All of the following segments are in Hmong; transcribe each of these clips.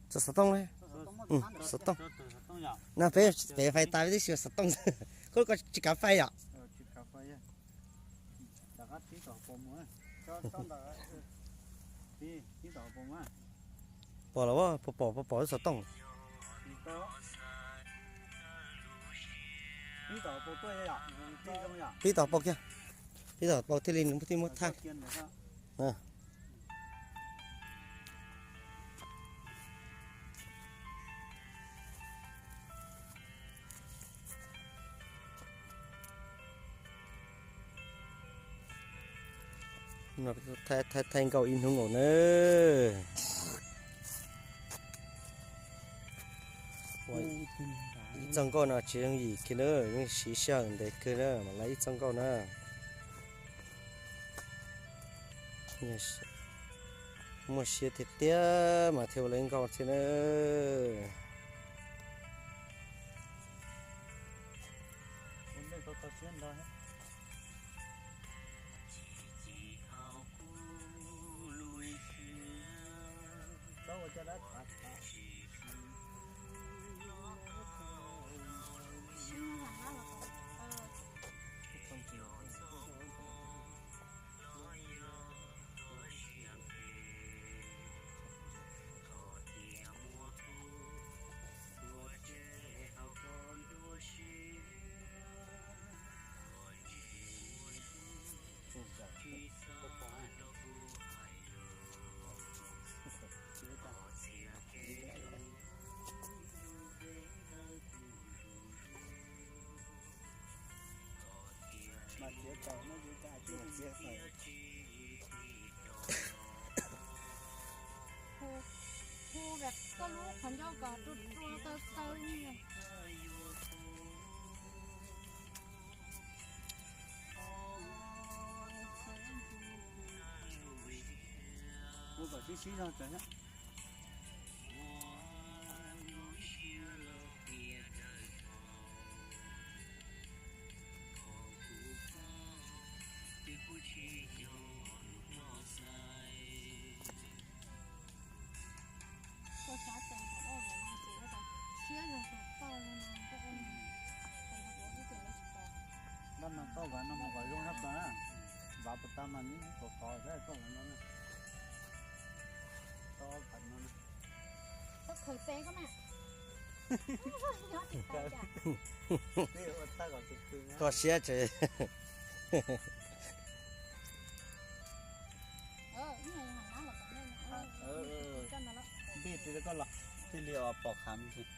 Tso xov tooj, xov tooj. No peb, peb fais tas tib si xov tooj. Koj, koj tsis kav fais yom? Pom los, pom, pom, pom xov tooj. Pib tom pau kiag, pib tom pau thiaj li nws thiaj muab thaj. Thaij nkauj ib hnub nkaus na. Ib txoj nkauj no tsis yooj yim kiag na, yeej siv sij hawm ntev kawg na mam lawv ib txoj nkauj na. Muaj siab tiag tiag mas thiaj ua lawv nkauj thiab na. Hu, hu koj lub qhov ncauj kom rua rua taw taw li. Hu kom sib sib zog tso. Koj xav tes kom loj los no ces koj siab zog tau no, koj ua no, tes no kuv ua tib tes lawv tsis pom. Loj no koj vam no mus kom zoo sab plaws na. Vam puas tau mas neb kov kov sab koj vam no na. Koj vam no na. Koj khaws tes koj na. Nyob tim tes cas? Koj siab tsev. Npij tsis rau koj los thiaj li pom qhav me ntsis.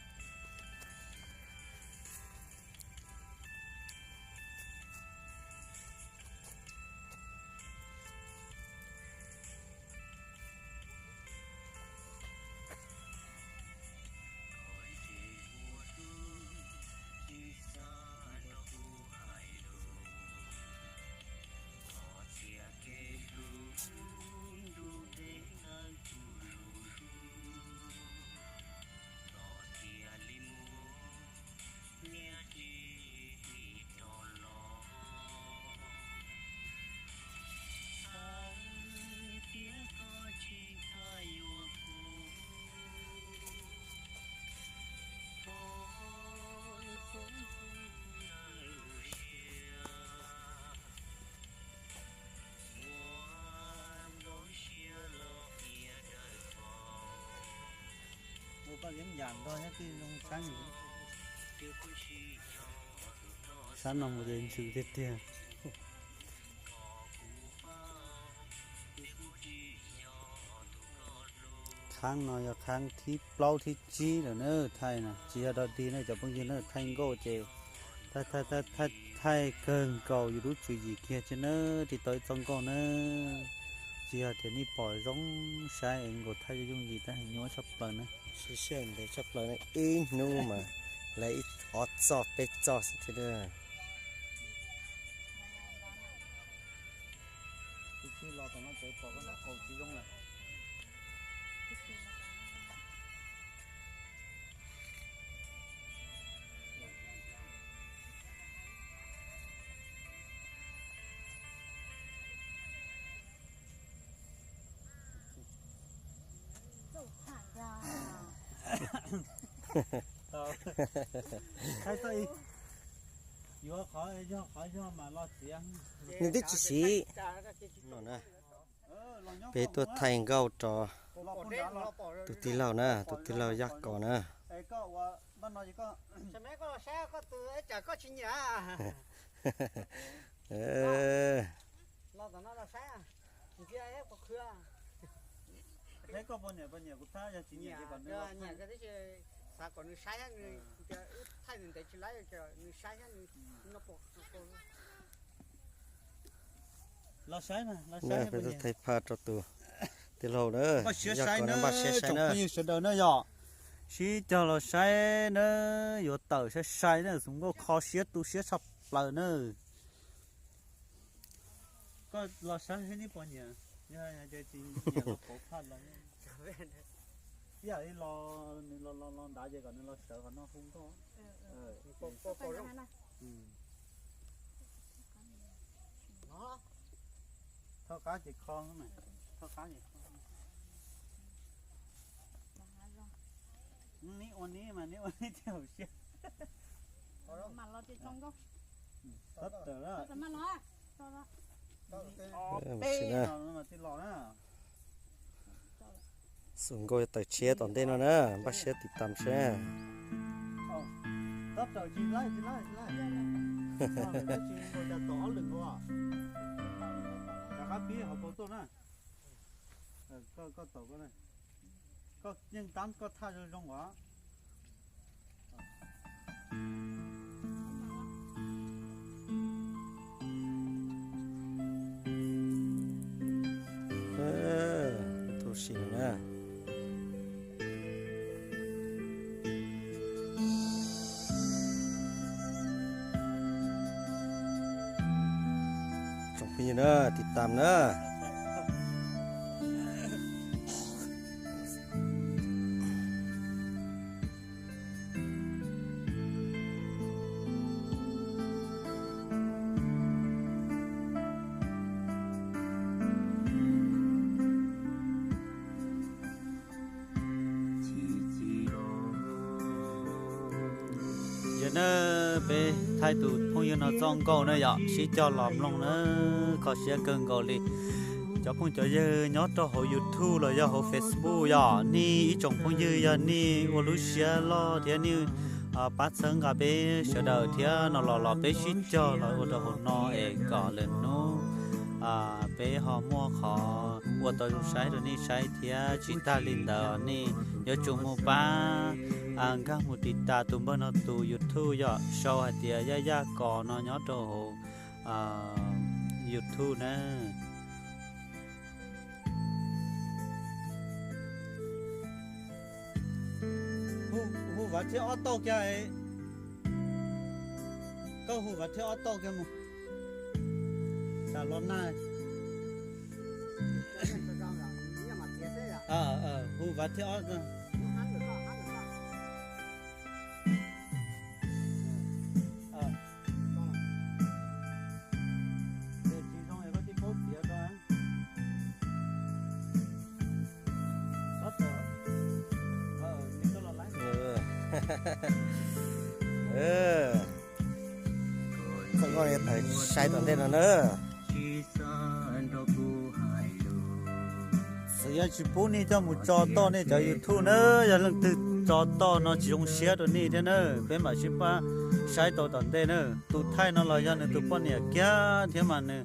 Ua koj yeeb yam nrog thiab twb zoo saib. Sab no mus ces ntsws tiag tiag. Qhaab no yog qhaab thib plaub thib tsib lawm na, thaij na tsis yog dog dig na cov phooj ywg na, thaij nkauj ces thaij kawg nkaus yus lub tswv yim kiag tsis na, tig tau ib txoj nkauj na. Tsis yog tias nej pom zoo saib es nkaus thaij yooj yim tab nyuaj tshaj plaws na. Siv sij hawm ntev tshaj plaws na, ib hnub mas lawv ib ob txoj peb txoj xwb thiab na. Thaij txoj ib, yuav qhov yog qhov yog mas los txiav. Nws twb tsis siv no na. Peb tuaj thaij nkauj rau tus tij laug na, tus tij laug Yaj Kos na. Los saib mas, los saib. Peb tuaj thaij phaj rau tus tij laug na. Npaj siab saib na, tsoom phooj ywg sawv daws na yom. Sib cog los saib na, yuav tawm sai sai na, xum nkauj kho siab tu siab tshaj plaws na. Koj los saib seb neb puas nyiam, yog tsis nyiam los pauv phaj los. Ib yam li los, nws los los los nrad ces kom nws los sawv qhov no hu nkauj. Thoj qab ces kho, thoj qab ces kho. Neb ua neb mas neb ua neb thiaj hauv siab. Tab tawm na. Xum nkauj tawm tshiab tom ntej no na, npaj siab tiv tam seb. Tab tawm tsis laij tsis laij tsis laij. Rov qab pib hauv paus tuaj na. Koj, koj tau, koj yeej tab koj thaj zoo zoo as. Tus sim na. Tsoom phooj ywg na, tiv tam na. Yog na, peb thaij tus phooj ywg no txoj nkauj na yom, sib cog los mloog na, kho siab kawg nkaus li. Cov phooj cov ywg nyob rau hauv YouTube los yog hauv Facebook yog nej ib tsoom phooj ywg, yog nej ua lub siab loj thiab nej pab txhawb nqa peb sawv daws thiab no los los peb sib cog los ua rau hauv no es kom lwm hnub peb ho muaj qhov ua tau zoo saib rau nej saib thiab. Tsis tag li ntawd nej yuav tsum mus pab nkag mus tiv tas tus npawg no tus YouTube yom, sau hais tias Yaj Yaj Kos no nyob rau hauv YouTube na. Hu Vav Thiab ob tauj kiag, koj hu Vav Thiab ob tauj kiag mus. Tam los na. Hu Vav Thiab ob. Txoj nkauj tawm sai tom ntej no na. Xwv yog tsis pub nej coj mus tso toj nej cov YouTube na, yog leej twg tso toj no tsis zoo siab rau nej thiab na, peb mam sib pab saib tau tom ntej na. Tus thaij no los yog nws tus poj niam kiag thiab mas nws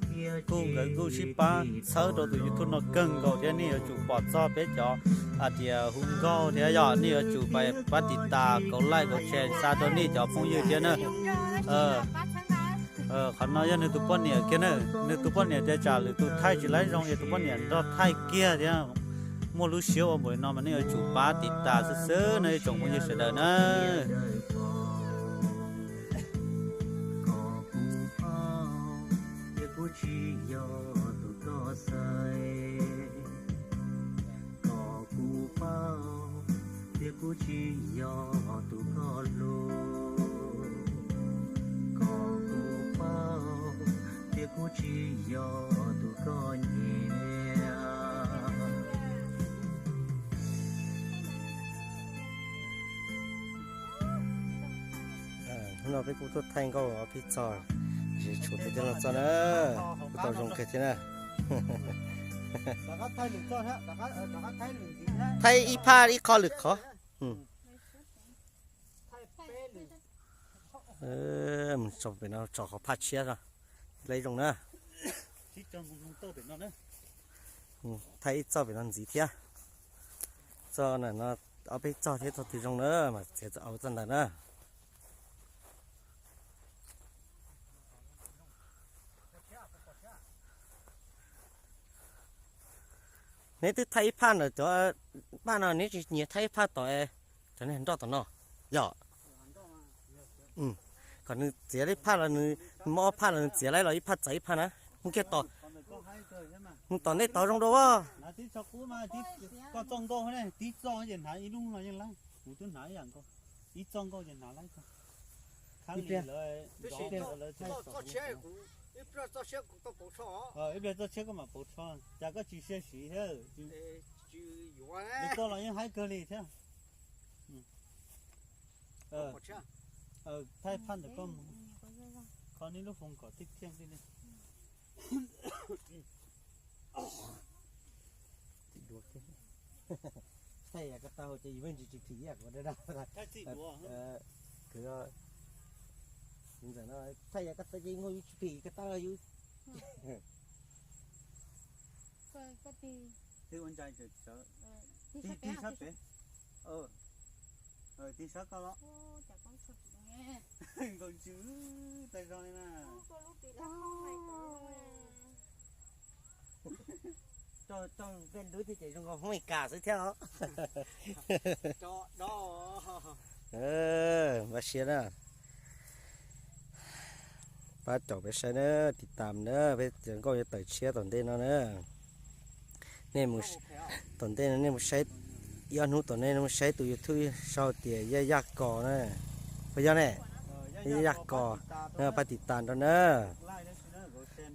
kuj, nkawd kuj sib pab txhawb rau tus YouTube no kawg nkaus thiab. Nej yuav tsum pom txog peb cov hais tias hu nkauj thiab yog nej yuav tsum pab tiv tas, kauv like, kauv share xa rau nej cov phooj ywg thiab na. Qhov no yog nws tus poj niam kiag na, nws tus poj niam tias tsam lwm tus thaij tsis laib zoo es tus poj niam nrog thaij kiag thiab. Muaj lub siab ua npaum li no mas nej yuav tsum pab tiv tas xwb xwb no ib tsoom phooj ywg sawv daws na. Hnub no peb kuj tuaj thaij nkauj ob peb txog, tsis tshua tau coj los txog na, kuj tau zoo kawg thiab na. Thaij ib phaj ib qho lwm qhov. Mus tso pem no tso qhov phaj tshiab os, lawv zoo na. Thaij ib txoj pem no ntxiv thiab. Txoj no ob peb txog thiab, txoj twg zoo na mas txiav txoj ntawd na. Neb twb thaij ib phaj ntawm cov paj no, neb tsis nyiam thaij ib phaj tom cov nroj tom no yom? Kom nws txiav ib phaj los nws, nws muaj ob phaj los nws txiav laib los ib phaj txawv ib phaj na. Mus kiag tom, mus tom ntej tod zoo dua. Tib txoj nkauj ces hnav ib lub no yeej laib, kuv twb hnav ib yam nkaus, ib txoj nkauj ces hnav laib. Ib pliag txoj tshiab koj mam pauv tsho, cas koj tsis sia siv thiab. Li koj los yeej haib kawg li thiab. Thaij phaj ntawm koj mus, kho neb lub foos kom tiag tiag li. Thaij yam ko taw ces yus yeej tsis tsis phim ib yam kuv da da. Thaij yam ko taw ces yus tsis phim ko taw yus. Tig sab pem, tig sab koj los. Nkaus ntsws tag zog li na. Coj peb ntub thiab ces zoo nkaus Hmoob Mes Kas xwb thiab os. Npaj siab na. Pab caum peb saib na, tiv tam na, peb cov nkauj yuav tawm tshiab tom ntej no na. Nej mus, tom ntej no nej mus saib, ib ob hnub tom nej mus saib tus YouTube sau tias Yaj Yaj Kos na. Puas yog ne? Yaj Yaj Kos, pab tiv tam nrog na.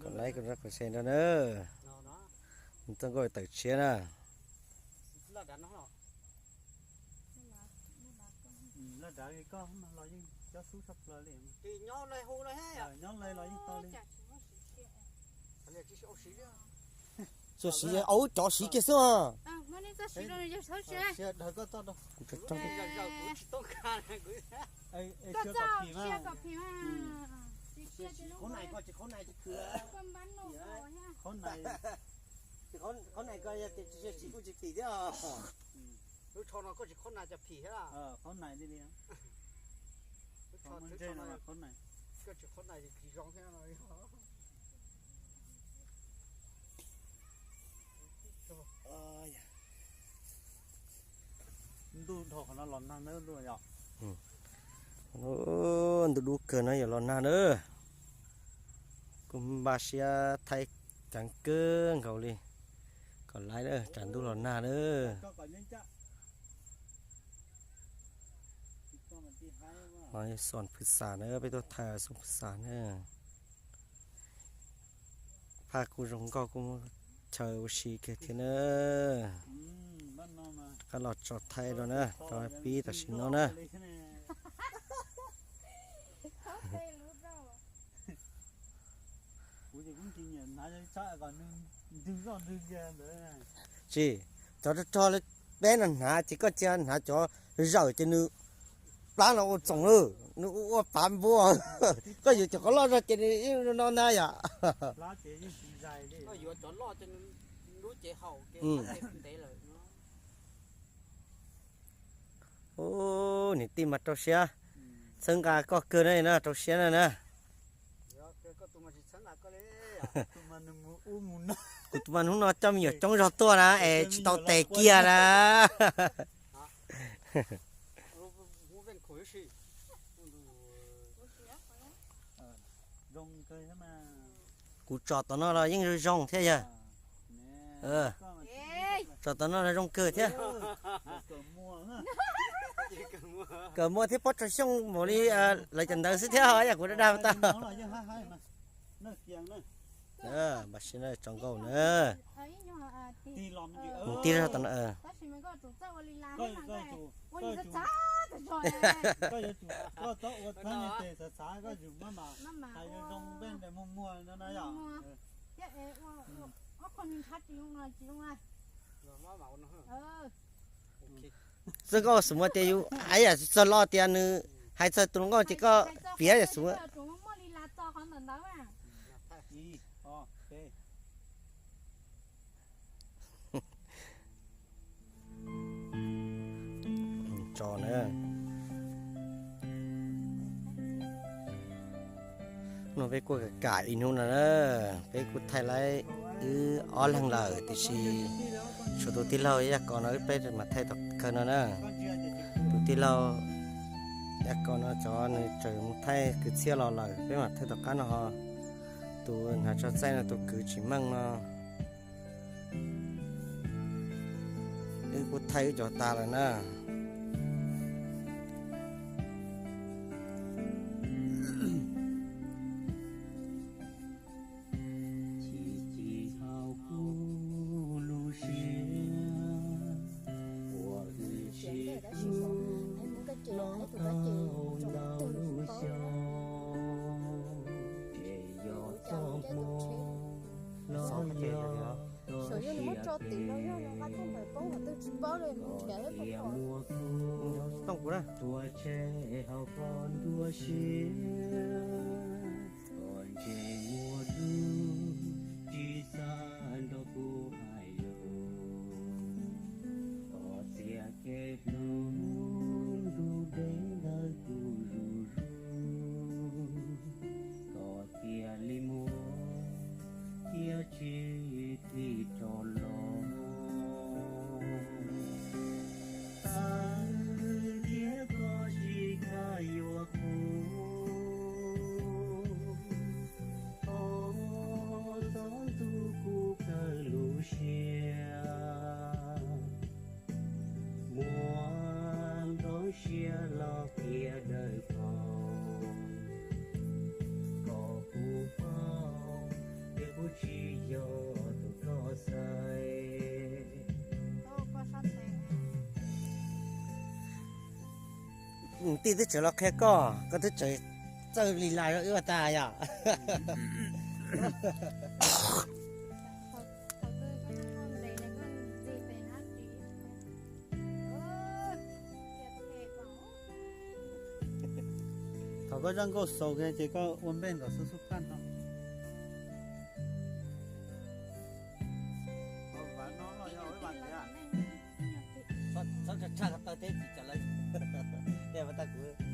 Kom like kom share nrog na. Txoj nkauj tawm tshiab na. Txoj siv au cov siv kiag xwb. Qhov nais ko yog tias tsis siv kuj tsis phim thiab. Lub tsho no koj tsis qhov nais cas phim thiab. Qhov nais li li. Lub tsho no qhov nais, koj tsis qhov nais tsis zoo thiab no. Ntuj dhau qhov no los nag na yom. Ntuj dub kawg no yuav los nag na. Kuv npaj siab thaij ceev kawg nkaus li kom laiv na, tsam ntuj los nag na. Xoo Phwv Xam na, peb tuaj thaij Xoo Phwv Xam na. Phaj kuj zoo nkauj kuj chaw ua si kawg thiab na. Rov qab los tso thaij rau na, rau pib tam sim no na. Tsis, cov rog rog li peb no hnav ces koj cia hnav cov zawm ces nws plab no ua txoom lawm, nws ua pav npua. Koj yuav cov qhov loj zog ces nws yeej no ntag yom. Ub, niam tij mas rau siab, txhawb nqa koj kawg na, rau siab na na. Kuv tus mas hnub no coj me nyuam coob zog tuaj na es tsis tau tes kiag na. Kuv tso tom no los yeej zoo zoo thiab yog. Tso tom no zoo kawg thiab. Kawm muag thiab pob tsuas xyooj npaum li lawv cov ntawd xwb thiab, yam kuv dag dag tau. Npaj siab na, tso nkauj na. Mus tib zog tau no. Koj yuav tsum, koj yuav tsum, koj txhob ua txheeb ces xav xav koj yus maj mam hais zoo zoo npe muag muag no na yom. Txawm koj xav muaj tias yus hais yam txog los tias nws hais txog tus hluas nkauj ces koj piav yam xav muaj. Tso na. No peb kuj kam ib hnub no na, peb kuj thaij laib wb ob leeg lawm tiam sis tshuav tus tij laug Yaj Kos no wb peb mam thaij tom kawg no na. Tus tij laug Yaj Kos no cov nws tseem mus thaij kwv txhiaj los lawm peb mam thaij tom qab no ho. Tus hnav tso txaij no tus kwv tsis meej no wb kuj thaij wb cov tas lawm na. Tooj kuv na. Koj ntse muaj dub tsis xav nrog kuv hais lus, koj txiav kev hlub nrug deb ntawm kuv zuj zus, koj cia li muab thiab tsis tig rov los. Txawm tias koj tsis kam yuav kuv, thov txhob ntxub kuv kawg lub siab. Muab nplooj siab los qhia dawb paug, kom kuv paub tias kuv tsis yog tus koj xaiv. Tij twb tseem los qhia koj, koj twb tseem txawj li las rau wb ua tag yom. Thaum koj zaj nkauj xaus kiag ces koj ua npe nkaus xub xub paj no. Txhob tshaj tshaj ko taw thiab tsis kam lawv. Tej ua tag kuv.